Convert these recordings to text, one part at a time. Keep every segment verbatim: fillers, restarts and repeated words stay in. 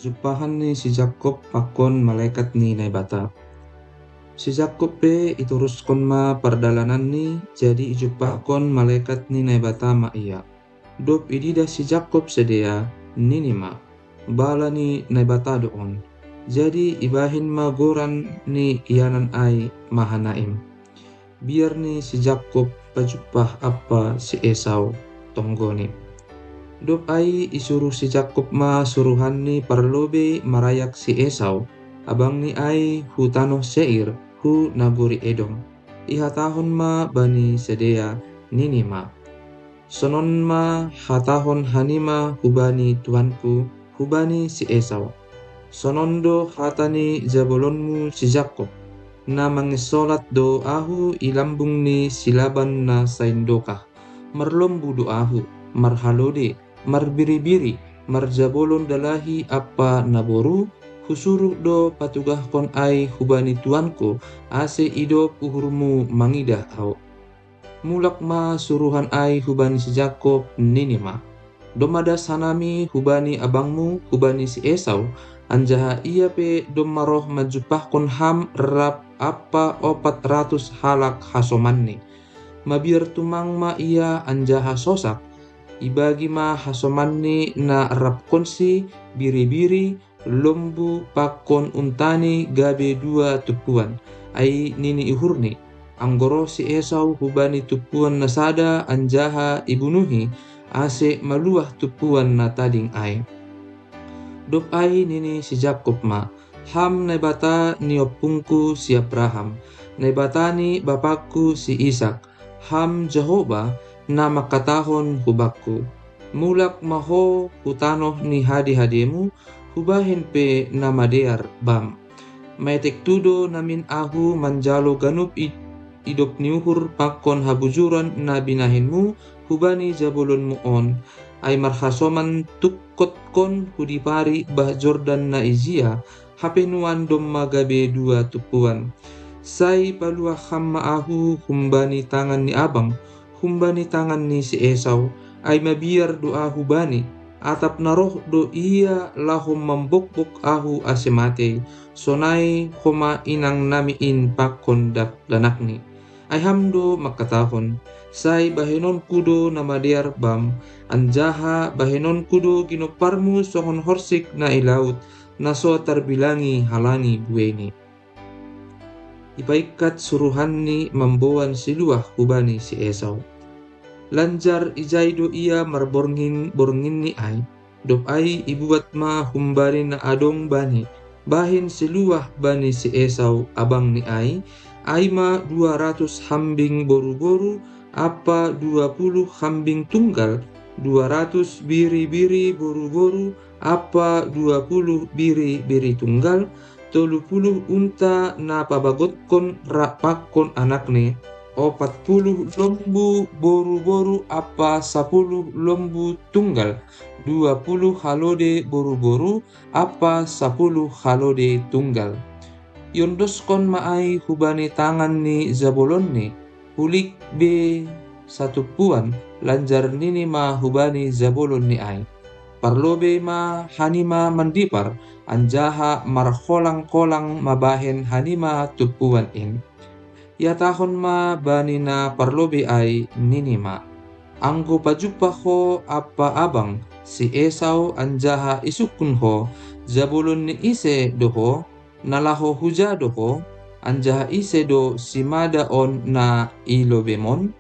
Jumpahan ni si Jakob pakon malaikat ni Naibata. Si Jakob pe ituruskon ma pardalananni, jadi ijumpahkon malaikat ni Naibata ma ia. Dob ididah si Jakob sidea, nini ma, "Bala ni Naibata do on." Jadi ibahen ma goran ni ianan ai Mahanaim. Biar ni si Jakob pajumpah ampa si Esau tonggoni. Dob ai isuruh si Jakob ma suruhanni parlobei marayak si Esau, abangni ai, hu tanoh Seir, hu nagori Edom. Ihatahon ma bani sidea, nini ma, "Sonon ma hatahon hanima hubani tuanku, hubani si Esau. Sonon do hata ni jabolonmu si Jakob, na mangesolat do ahu i lambung ni si Laban na saindokah. Marlombu do ahu, marhalode, marbiribiri, marjabolon dalahi ampa naboru, husuruh do patugahkon ai hubani tuanku, ase idop uhurmu mangidah ahu." Mulak ma suruhan ai hubani si Jakob, nini ma, "Domma das hanami hubani abangmu, hubani si Esau, anjaha ia pe domma roh manjumpahkon ham rap ampa ompat ratus halak hasomanni. Mabiar tumang ma ia anjaha sosak, ibagi ma hasomanni na rapkonsi, biribiri, lombu pakon untani gabe dua tumpuan." Ai nini uhurni, "Anggo roh si Esau hubani tumpuan na sada anjaha ibunuhi, ase maluah tumpuan na tading ai." Dob ai nini si Jakob ma, "Ham Naibata ni ompungku si Abraham, Naibata ni bapakku si Isak, Ham Jahowa, na mangkatahon hubakku, 'Mulak ma ho hu tanoh ni hade-hademu, hubahen pe na madear bam.' Maetek tudo namin ahu manjalo ganup i, idop ni uhur pakon habujuran na binahenmu hubani jabolonmu on, ai marhasoman tungkotkon hudipari bah Jordan na ijia, hape nuan domma gabe dua tumpuan. Sai paluah ham ma ahu humbani tangan ni abang, humbani tangan ni si Esau, ai mabiar do ahu bani, atap na roh do ia laho mambokbok ahu ase matei, sonai homa inangnami in pakon dakdanakni. Ai ham do mangkatahon, 'Sai bahenonku do na madear bam, anjaha bahenonku do ginomparmu songon horsik na i laut, na so tarbilangi halani bueini.'" Ipaingkat suruhanni mamboan siluah hubani si Esau. Lanjar ijai do ia marborngin-bornginni ai. Dob ai ibuat ma humbani na adong bani, bahen siluah bani si Esau abangni ai, ai ma dua ratus hambing boru-boru ampa dua puluh hambing tunggal, dua ratus biri-biri boru-boru ampa dua puluh biri-biri tunggal, tolu puluh unta na pabagotkon rap pakon anakni, opat puluh lombu boru-boru ampa sapuluh lombu tunggal, dua puluh halode boru-boru ampa sapuluh halode tunggal. Iondoskon ma ai hubani tangan ni jabolonni, hulik be satumpuan, lanjar nini ma hubani jabolonni ai, "Parlobei ma hanima mandipar, anjaha marholang-holang mabahen hanima tumpuan in." Ihatahon ma bani na parlobei ai, nini ma, "Anggo pajumpah ho ampa abang si Esau anjaha isungkun ho, jabolon ni ise do ho, na laho huja do ho, anjaha ise do simada on na i lobemon?"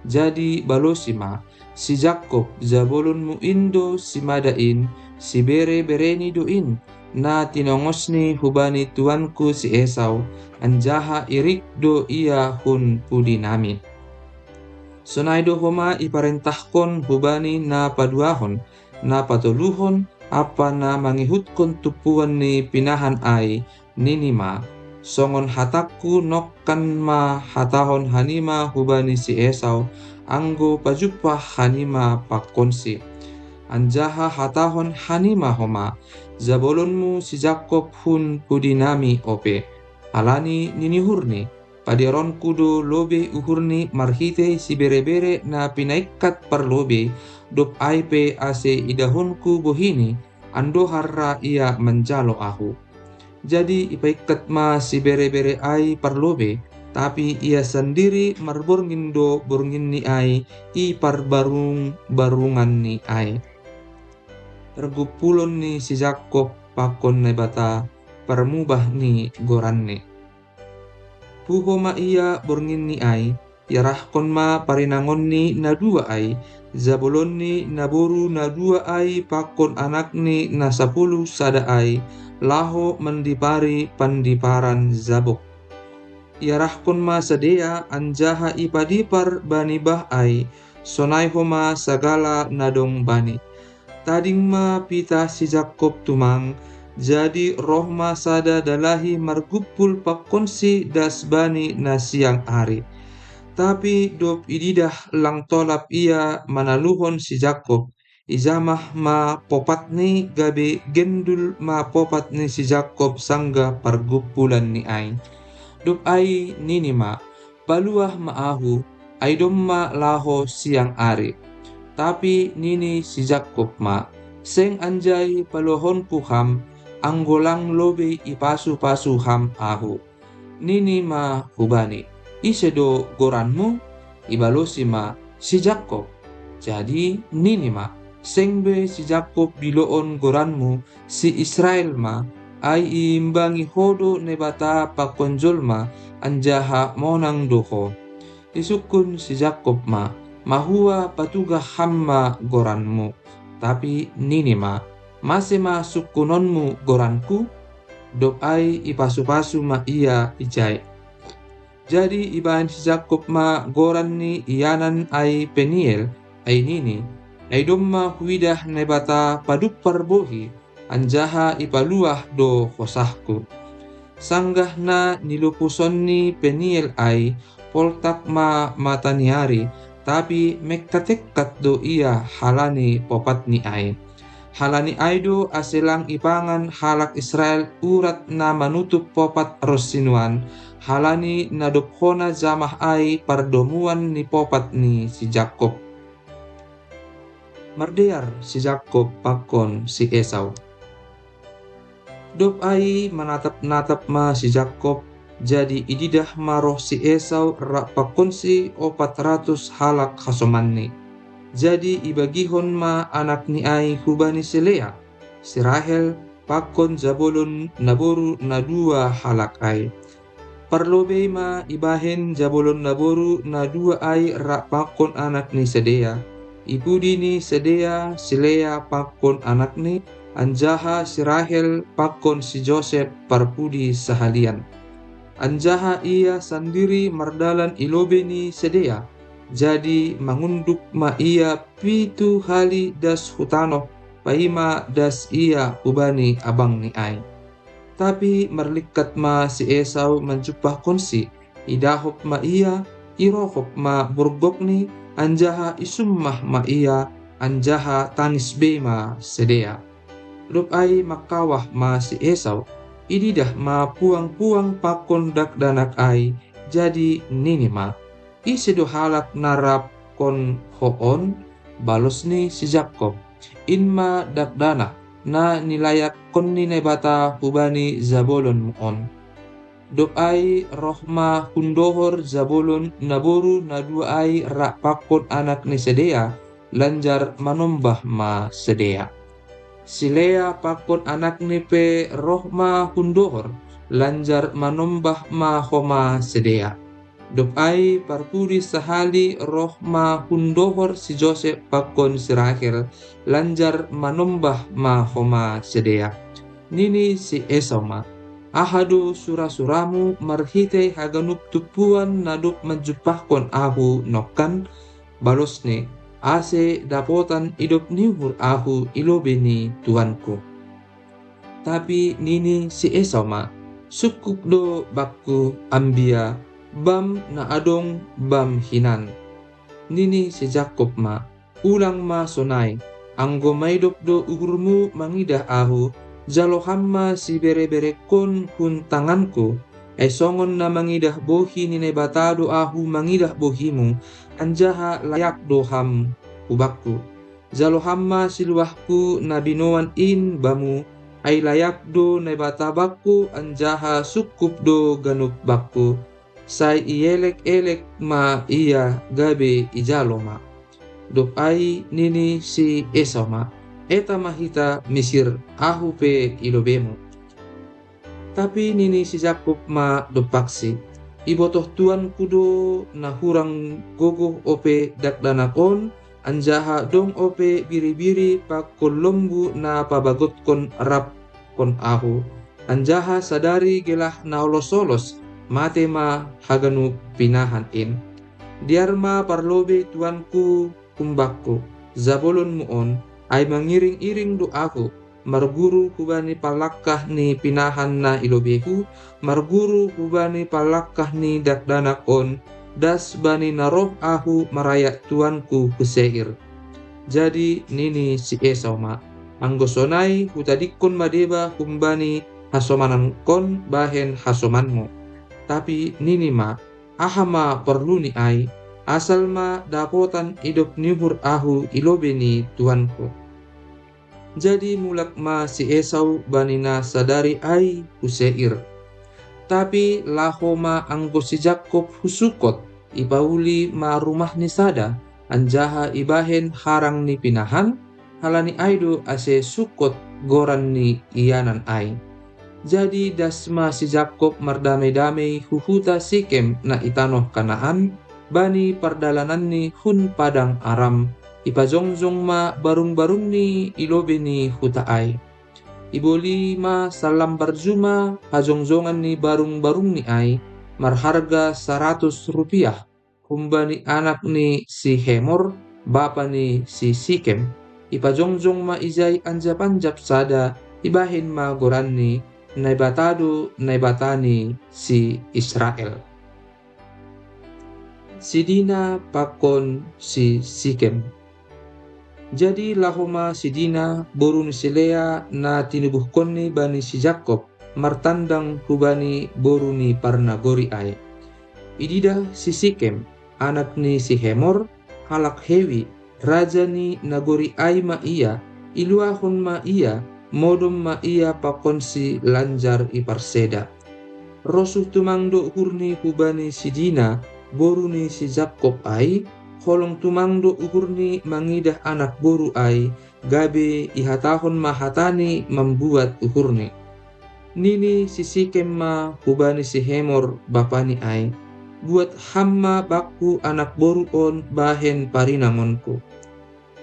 Jadi balosi ma, "Si Jakob, jabolonmu in do simada in, sibere-bereni do in, na tinongosni hubani tuanku si Esau, anjaha irik do ia hun pudinami." Sonai do homa iparentahkon hubani na paduahon, na patoluhon, ampa na mangihutkon tumpuan ni pinahan ai, nini ma, "Songon hatangku nongkan ma hatahon hanima hubani si Esau, anggo pajumpah hanima pakonsi. Anjaha hatahon hanima homa, jabolonmu si Jakob hun pudinami ope." Alani nini uhurni, "Padearonku do lobei uhurni marhitei sibere-bere na pinaingkat parlobei, dob ai pe ase idahonku bohini, andohar ra ia manjalo ahu. Jadi ipaikkat ma sibere-bere ai parlobei, tapi ia sandiri marborngin do bornginni ai i parbarung-barunganni ai. Pargumpulon ni si Jakob pakon Naibata, parmubah ni goranni. Puho ma ia bornginni ai, iarahkon ma parinangonni na dua ai, jabolonni naboru na dua ai pakon anakni na sapuluh sada ai, laho mandipari pandiparan Jabok. Iarahkon ma sidea anjaha ipadipar bani bah ai, sonai homa sagala na dong bani. Tading ma pitah si Jakob tumang, jadi roh ma sada dalahi margumpul pakonsi das bani na siang ari. Tapi dob ididah lang tolap ia manaluhon si Jakob, ijamah ma popatni gabe gendul ma popat ni si Jakob sanggah pargumpulanni ai. Dob ai nini ma, paluah ma ahu, ai domma laho siang ari. Tapi nini si Jakob ma, seng anjai paluahonku ham, anggo lang lobei ipasu-pasu ham ahu. Nini ma hubani, ise do goranmu? Ibalosi ma, si Jakob. Jadi nini ma, seng be si Jakob diloon goranmu, si Israel ma, ai iimbangi ho do Naibata pakon jolma, anjaha monang do ho. Isungkun si Jakob ma, mahua patugah ham ma goranmu. Tapi nini ma, mase ma sungkunonmu goranku? Dob ai ipasu-pasu ma ia ijai. Jadi ibahen si Jakob ma goran ni ianan ai Peniel, ai nini, ai domma huidah Naibata padumpar bohi, anjaha ipaluah do hosahku. Sanggah na nilopusonni Peniel ai, poltak ma mata ni ari, tapi mengkatekkat do ia halani popatni ai. Halani ai do ase lang ipangan halak Israel urat na manutup popat ros sinuan, halani na dob hona jamah ai pardomuan ni popat ni si Jakob. Mardear si Jakob pakon si Esau. Dob ai manatap-natap ma si Jakob, jadi ididah ma roh si Esau rap pakonsi opat ratus halak hasomanni. Jadi ibagihon ma anakni ai hubani si Lea, si Rahel pakon Jabolon naboru na dua halak ai. Parlobei ma ibahen Jabolon naboru na dua ai rap pakon anakni sidea. Ipudi ni sidea si Lea pakon anakni, anjaha si Rahel pakon si Josep parpudi sahalian. Anjaha ia sandiri mardalan i lobei ni sidea, jadi mangunduk ma ia pitu hali das hu tanoh, paima das ia hubani abangni ai. Tapi marlingkat ma si Esau manjumpahkonsi, idahop ma ia, irohop ma borgokni, anjaha isummah ma ia, anjaha tangis be ma sidea. Dob ai mangkawah ma si Esau, ididah ma puang-puang pakon dakdanak ai, jadi nini ma, ise do halak na rapkon ho on? Balos ni si Jakob, in ma dakdanak na nilayakkon ni Naibata hubani Jabolonmu on. Dob ai roh ma hundohor Jabolon naboru na dua ai rap pakon anakni sidea, lanjar manombah ma sidea. Si Lea pakon anakni pe roh ma hundohor, lanjar manombah ma homa sidea. Dob ai parpudi sahali roh ma hundohor si Josep pakon si Rahel, lanjar manombah ma homa sidea. Nini si Esau ma, aha do sura-suramu marhitei haganup tumpuan na dob manjumpahkon ahu nongkan? Balosni, ase dapotan idop ni uhur ahu i lobei ni tuanku. Tapi nini si Esau ma, sungkup do bakku, ambia bam na adong bam hinan. Nini si Jakob ma, ulang ma sonai, anggo maidop do uhurmu mangidah ahu, jalo ham ma sibere-berekkon hun tanganku, ai songon na mangidah bohi ni Naibata do ahu mangidah bohimu, anjaha layak do ham hu bakku. Jalo ham ma siluahku na binoan in bamu, ai layak do Naibata bakku anjaha sungkup do ganup bakku. Sai ielek-elek ma ia gabe ijalo ma. Dob ai nini si Esau ma, "Eta ma hita Misir, ahu pe i lobeimu." Tapi nini si Jakkob ma dompaksi, "Ibotoh tuanku do na hurang gogoh ope dakdanak on, anjaha dong ope biri-biri pakon lombu na pabagotkon rap kon ahu, anjaha sadari gelah na olos-olos, mate ma haganup pinahan in. Dear ma parlobei tuanku humbakku, jabolonmu on, ai mangiring-iring do ahu, marguru hubani palangkah ni pinahan na i lobeihu, marguru hubani palangkah ni dakdanak on, das bani na roh ahu marayak tuanku hu Seir." Jadi nini si Esau ma, "Anggo sonai hutadingkon ma deba humbani hasomanankon bahen hasomanmu." Tapi nini ma, "Aha ma porlu ni ai, asal ma dapotan idop ni uhur ahu i lobei ni tuanku." Jadi mulak ma si Esau bani na sadari ai hu Seir. Tapi laho ma anggo si Jakkob hu Sukot, ipauli ma rumahni sada, anjaha ibahen harang ni pinahan, halani ai do ase Sukot goran ni ianan ai. Jadi das ma si Jakkob mardamei-damei hu huta Sikem na i tanoh Kanaan, bani pardalananni hun Padang Aram, ipajongjong ma barung-barungni i lobei ni huta ai. Iboli ma sallambar juma hajongjongan ni barung-barungni ai, marharga saratus rupiah, humbani anak ni si Hemor, bapa ni si Sikem. Ipajongjong ma ijai anjap-anjap sada, ibahen ma goranni, "Naibata do Naibata ni si Israel." Si Dina pakon si Sikem. Jadi laho ma si Dina, boru ni si Lea, na tinubuhkonni bani si Jakkob, martandang hubani boru ni parnagori ai. Ididah si Sikem, anak ni si Hemor, halak Hewi, raja ni nagori ai ma ia, iluahon ma ia, modom ma ia pakon si lanjar iparseda. Rosuh tumang do uhurni hubani si Dina, boru ni si Jakkob ai, holong tumang do uhurni mangidah anak boru ai, gabe ihatahon ma hatani mambuat uhurni. Nini si Sikem ma hubani si Hemor bapani ai, "Buat ham ma bakku anak boru on bahen parinangonku."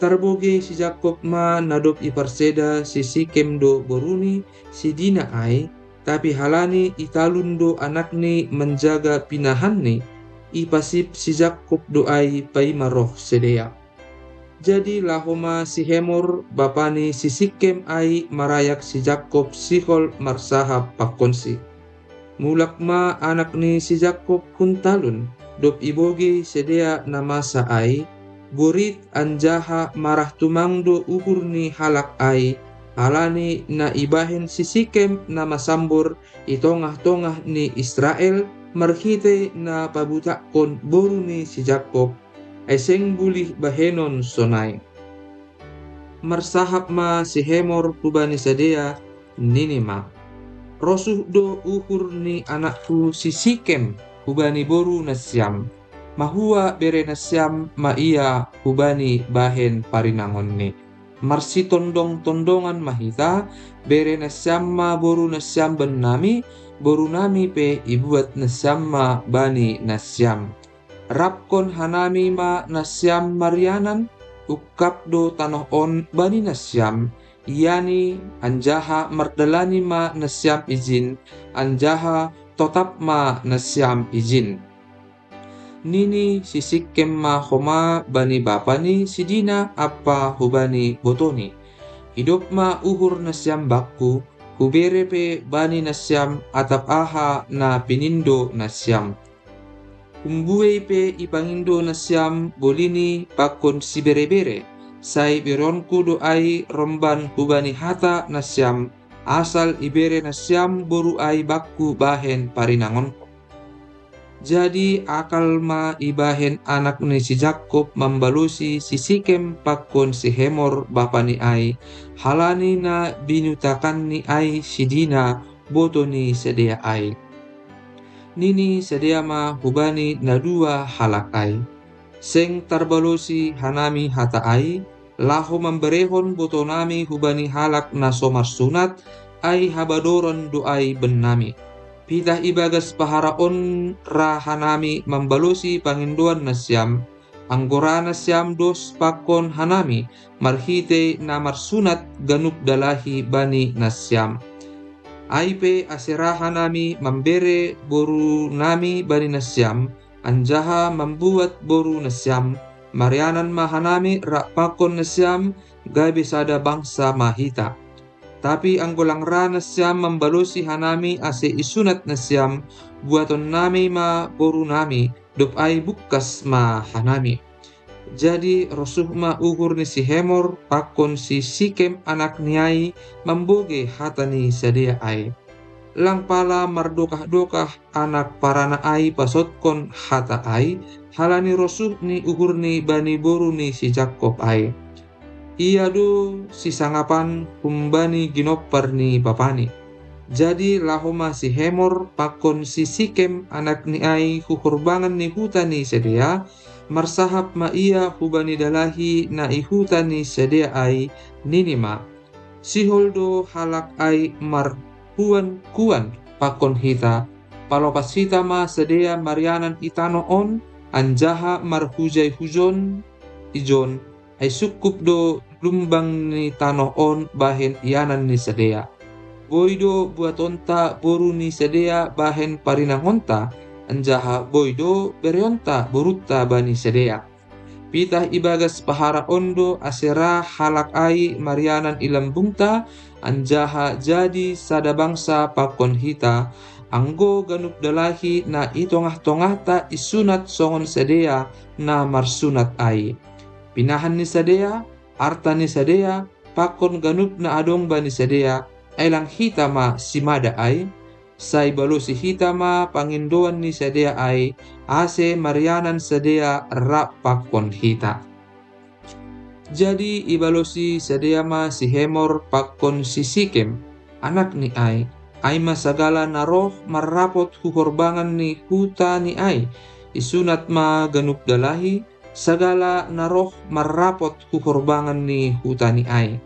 Tarbogei si Jakkob ma na dob iparseda si Sikem do boruni si Dina ai, tapi halani italun do anakni manjaga pinahanni, ipasip si Jakkob do ai paima roh sidea. Jadi laho ma si Hemor, bapani si Sikem ai, marayak si Jakkob sihol marsahap pakonsi. Mulak ma anak ni si Jakkob hun talun, dob ibogei sidea na masa ai, borit anjaha marah tumang do uhur ni halak ai, halani na ibahen si Sikem na masambor i tongah-tongah ni Israel marhitei na pabutakkon boru ni si Jakkob, ai seng bulih bahenon sonai. Marsahap ma si Hemor hubani sidea, nini ma, "Rosuh do uhur ni anakku si Sikem hubani boru nasiam, mahua bere nasiam ma ia hubani bahen parinangonni. Marsitondong-tondongan ma hita, bere nasiam ma boru nasiam bannami, boru nami pe ibuat nasiam ma bani nasiam. Rapkon hanami ma nasiam marianan, ungkap do tanoh on bani nasiam, iani anjaha mardalani ma nasiam ijin, anjaha totap ma nasiam ijin." Nini si Sikem ma homa bani bapa ni si Dina ampa hubani botoni, "Idop ma uhur nasiam bakku, hubere pe bani nasiam atap aha na pinindo nasiam. Umbuei pe ipangindo nasiam bolini pakon sibere-bere, sai bereonku do ai romban hubani hata nasiam, asal ibere nasiam boru ai bakku bahen parinangonku." Jadi akal ma ibahen anak ni si Jakob mambalosi si Sikem pakon si Hemor bapani ai, halani na binutakanni ai si Dina boto ni sidea ai. Nini sidea ma hubani na dua halak ai: Seng tarbalosi hanami hata ai, laho mamberehon botonami hubani halak na so marsunat, ai habadoran do ai bennami. Pitah ibagas pahara on ra hanami mambalosi pangindoan nasiam, anggo ra nasiam dos pakon hanami marhitei na marsunat ganup dalahi bani nasiam. Ai pe ase ra hanami mambere borunami bani nasiam, anjaha mambuat boru nasiam, marianan ma hanami ra pakon nasiam, gabe sada bangsa ma hita. Tapi anggo lang ra nasiam mambalosi hanami ase isunat nasiam, buatonnami ma borunami, dob ai bungkas ma hanami. Jadi rosuh ma uhur ni si Hemor pakon si Sikem anak ni ai mambogei hata ni sidea ai. Lang pala mardokah-dokah anak parana ai pasotkon hata ai, halani rosuh ni uhurni bani boru ni si Jakob ai. Ia do sisangapan humbani ginompar ni bapani. Jadi laho ma si Hemor pakon si Sikem anak ni ai hu horbangan ni huta ni sidea, marsahap ma ia hubani dalahi na i huta ni sidea ai, nini ma: Sihol do halak ai markuan-kuan pakon hita, palopas hita ma sidea marianan i tanoh on, anjaha marhujai-hujon ijon, ai sungkup do lumbang ni tanoh on bahen ianan ni sidea. Boi do buatonta boru ni sidea bahen parinangonta, anjaha boi do bereonta borunta bani sidea. Pitah ibagas pahara on do ase ra halak ai marianan i lambungta, anjaha jadi sada bangsa pakon hita, anggo ganup dalahi na i tongah-tongahta isunat songon sidea na marsunat ai. Pinahan ni sidea, arta ni sidea, pakon ganup na adong bani sidea, ai lang hita ma simada ai? Sai balosi hita ma pangindoan ni sidea ai, ase marianan sidea ra pakon hita. Jadi ibalosi sidea ma si Hemor pakon si Sikem anak ni ai, ai ma sagala na roh marrapot hu horbangan ni huta ni ai, isunat ma ganup dalahi, sagala na roh marrapot hu horbangan ni huta ni ai.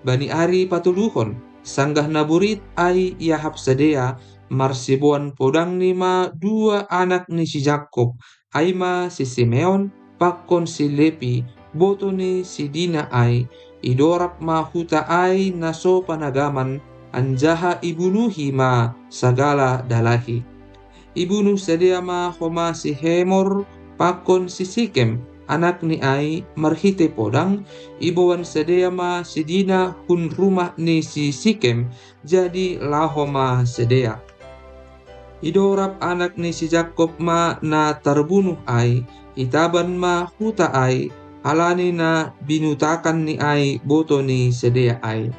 Bani ari patoluhon, sanggah na borit ai iahap sidea, marsiboan podangni ma dua anak ni si Jakob, ai ma si Simeon pakon si Lepi, boto ni si Dina ai, idorab ma huta ai na so panagaman, anjaha ibunuhi ma sagala dalahi. Ibunuh sidea ma homa si Hemor pakon si Sikem anak ni ai marhitei podang, iboan sidea ma si Dina hun rumah ni si Sikem, jadi laho ma sidea. Idorab anak ni si Jakob ma na tarbunuh ai, itaban ma huta ai, halani na binutakan ni ai boto ni sidea ai.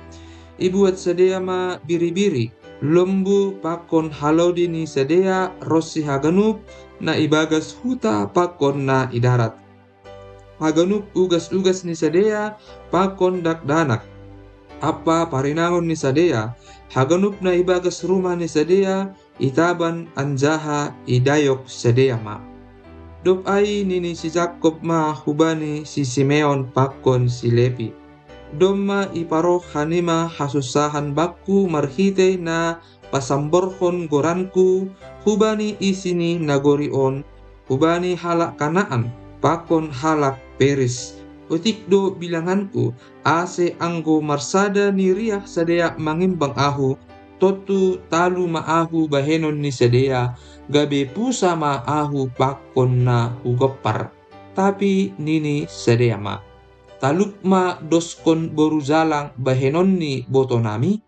Ibuat sidea ma biri-biri, lombu pakon halodi ni sidea ronsi haganup na ibagas huta pakon na i darat. Haganup ugas-ugas ni sidea pakon dakdanak, ampa parinangon ni sidea, haganup na ibagas rumah ni sidea, itaban anjaha idayok sidea ma. Dob ai nini si Jakob ma hubani si Simeon pakon si Lepi: Domma iparoh hanima hasunsahan bakku marhitei na pasamborhon goranku hubani isi ni nagori on, hubani halak Kanaan pakon halak Peris. Otik do bilanganku, ase anggo marsada ni riah sidea mangimbang ahu, tontu talu ma ahu bahenon ni sidea, gabe pusa ma ahu pakon na hugompar. Tapi nini sidea ma: Talup ma doskon boru jalang bahenon ni botonami,